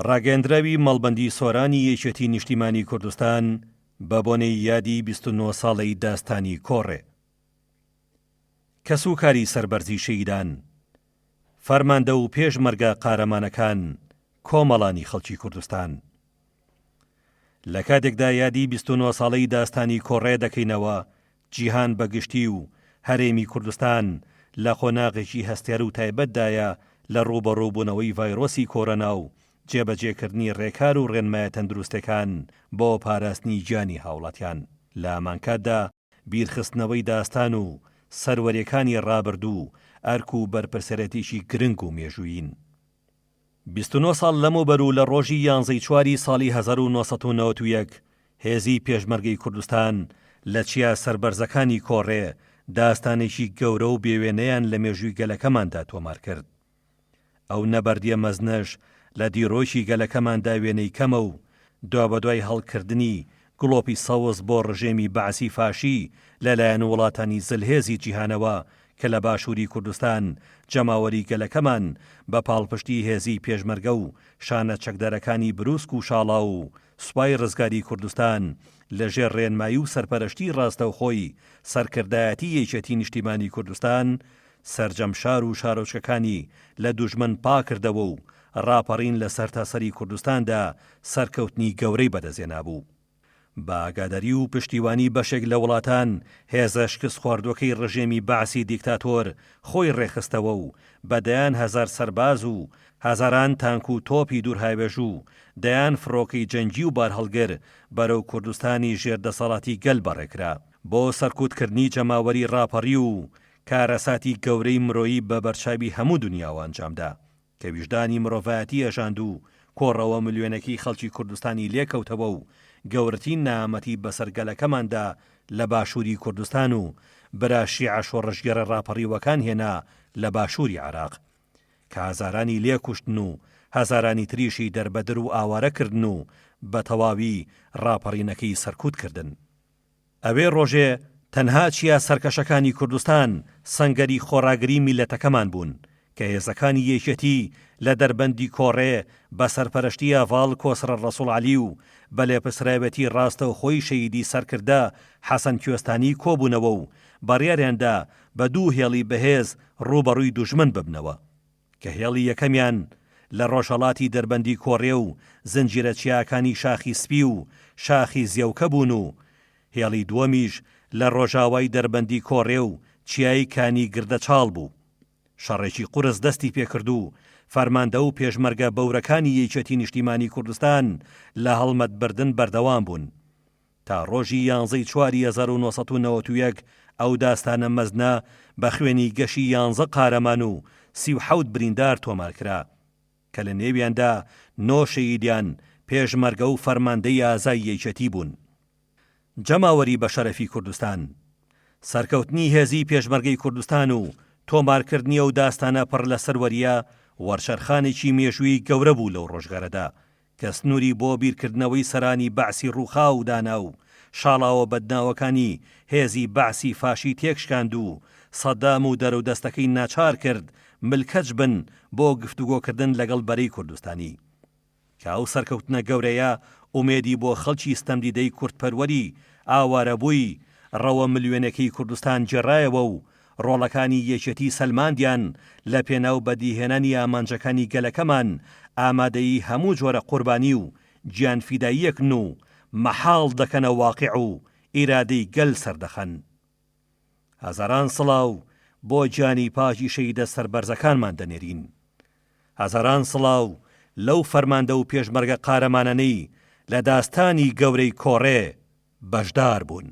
ڕاگەیەندراوی مەڵبەندی سۆرانی یەکێتی نیشتیمانی کوردستان بە بۆنەی یادی 29 ساڵەی داستانی کۆڕێ. کەسوکاری سەربەرزی شەهیدان، فەرماندە و پێشمەرگە قارەمانەکان، کۆمەڵانی خەڵکی کوردستان. لە کاتێکدا یادی 29 ساڵەی داستانی کۆڕێ دەکەینەوە، جیهان بە گشتی و هەرێمی کوردستان لە قۆناغێکی هەستیار و تایبەتدایە لە ڕووبەڕووبوونەوەی ڤایرۆسی کۆرۆنا و جێبەجێکردنی ڕێکار و ڕێنمایە تەندروستێکان بۆ پاراستنی گیانی هاوڵاتیان لە هەمانکاتدا بیرخستنەوەی داستان و سەروەریەکانی ڕابردوو ئەرک و بەرپرسیارێتیی گرنگ و مێژوویین. 29 ساڵ لەمەوبەر و لە ڕۆژی یانزەی چواری ساڵی 1991 هێزی پێشمەرگەی کوردستان لە چیا سەربەرزەکانی کۆڕێ داستانێکی گەورە و بێوێنەیان لە مێژووی گەلەکەماندا تۆمار کرد. ئەو نەبەردیە مەزنەش لە دیرۆکی گەلەکەماندا وێنەی کەمە و دوابەدوای هەڵکردنی گڵۆپی سەوز بۆ ڕژێمی بەعسی فاشی لەلایەن وڵاتانی زلهێزی جیهانەوە کە لە باشووری کوردستان جەماوەری گەلەکەمان بە پاڵپشتی هێزی پێشمەرگە و شانە چەکدارەکانی بروسک و شاڵاو و سوپای ڕزگاری کوردستان لە ژێر ڕێنمایی و سەرپەرشتی ڕاستەوخۆی سەرکردایەتی یەکێتی نیشتیمانی کوردستان سەرجەم شار و شارۆچکەکانی لە دوژمن پاکردەوە و ڕاپەڕین لە سەرتاسەری کوردستاندا سەرکەوتنی گەورەی بەدەستهێنابوو. بە ئاگاداری و پشتیوانی بەشێک لە وڵاتان، هێزە شکستخواردووەکەی ڕژێمی بەعسی دیکتاتۆر خۆی ڕێکخستەوە و بە دەیان هەزار سەرباز و هەزاران تانک و تۆپی دوورهاوێژ و دەیان فڕۆکەی جەنگی و بارهەڵگر بەرەو کوردستانی ژێر دەسەڵاتی گەل بەڕێکرا بۆ سەرکوتکردنی جەماوەری ڕاپەڕیو و کارەساتی گەورەی مرۆیی بە بەرچاوی هەموو دونیاوە ئەنجامدا کە ویژدانی مرۆڤایەتی هەژاند و کۆڕەوە ملیۆنەکەی خەڵکی کوردستانی لێکەوتەوە و گەورەترین نەهامەتی بەسەر گەلەکەماندا لە باشووری کوردستان و برا شیعە شۆڕشگێڕە ڕاپەڕیوەکان هێنا لە باشووری عێراق کە هەزارانی لێ کوشتن و هەزارانی تریشی دەربەدر و ئاوارە کردن و بە تەواوی ڕاپەڕینەکەی سەرکوت کردن. ئەوێ ڕۆژێ تەنها چیا سەرکەشەکانی کوردستان سەنگەری خۆڕاگری میللەتەکەمان بوون کە هێزەکانی یەکێتی لە دەربەندی کۆڕێ بە سەرپەرشتی هەڤاڵ کۆسرەت ڕەسوڵ عەلی و بە لێپرسراوێتی ڕاستەوخۆی شەهیدی سەرکردە حەسەن کوێستانی کۆبوونەوە و بڕیاریان دا بە دوو هێڵی بەهێز ڕووبەڕووی دوژمن ببنەوە. کە هێڵی یەکەمیان لە ڕۆژهەڵاتی دەربەندی کۆڕێ و زنجیرە چیاکانی شاخی سپی و شاخی زێوکە بوون و هێڵی دووەمیش لە ڕۆژاوای دەربەندی کۆڕێ و چیای کانی گردەچاڵ بوو. شەڕێکی قورس دەستی پێکرد و فەرماندە و پێشمەرگە بەورەکانی یەکێتی نیشتیمانی کوردستان لە هەڵمەت بردن بەردەوام بوون. تا ڕۆژی یانزەی چواری 1991 ئەو داستانە مەزنە بە خوێنی گەشی یانزە قارەمان و 37 بریندار تۆمار کرا کە لە نێویاندا نۆ شەهیدیان پێشمەرگە و فەرماندەی ئازای یەکێتی بوون. جەماوەری بەشەرەفی کوردستان. سەرکەوتنی هێزی پێشمەرگەی کوردستان و تۆمارکردنی ئەو داستانە پڕ لە سەروەرییە وەرچەرخانێکی مێژوویی گەورە بوو لەو ڕۆژگارەدا کە سنووری بۆ بیرکردنەوەی سەرانی بەعسی ڕووخاو دانا و شاڵاوە بەدناوەکانی هێزی بەعسی فاشی تێکشکاند و سەدام و دەرودەستەکەی ناچار کرد ملکەچ بن بۆ گفتوگۆکردن لەگەڵ بەرەی کوردستانی. کە ئەو سەرکەوتنە گەورەیە ئومێدی بۆ خەڵکی ستەمدیدەی کوردپەروەری ئاوارەبووی ڕەوە ملیۆنەکەی کوردستان گێڕایەوە و ڕۆڵەکانی یەکێتی سەلماندیان لە پێناو بەدیهێنانی ئامانجەکانی گەلەکەمان ئامادەی هەموو جۆرە قوربانی و گیانفیداییەکن و مەحاڵ دەکەنە واقیع و ئیرادەی گەل سەردەخەن. هەزاران سڵاو بۆ گیانی پاکی شەهیدە سەربەرزەکانمان دەنێرین. هەزاران سڵاو لەو فەرماندە و پێشمەرگە قارەمانانەی لە داستانی گەورەی کۆڕێ بەشدار بوون.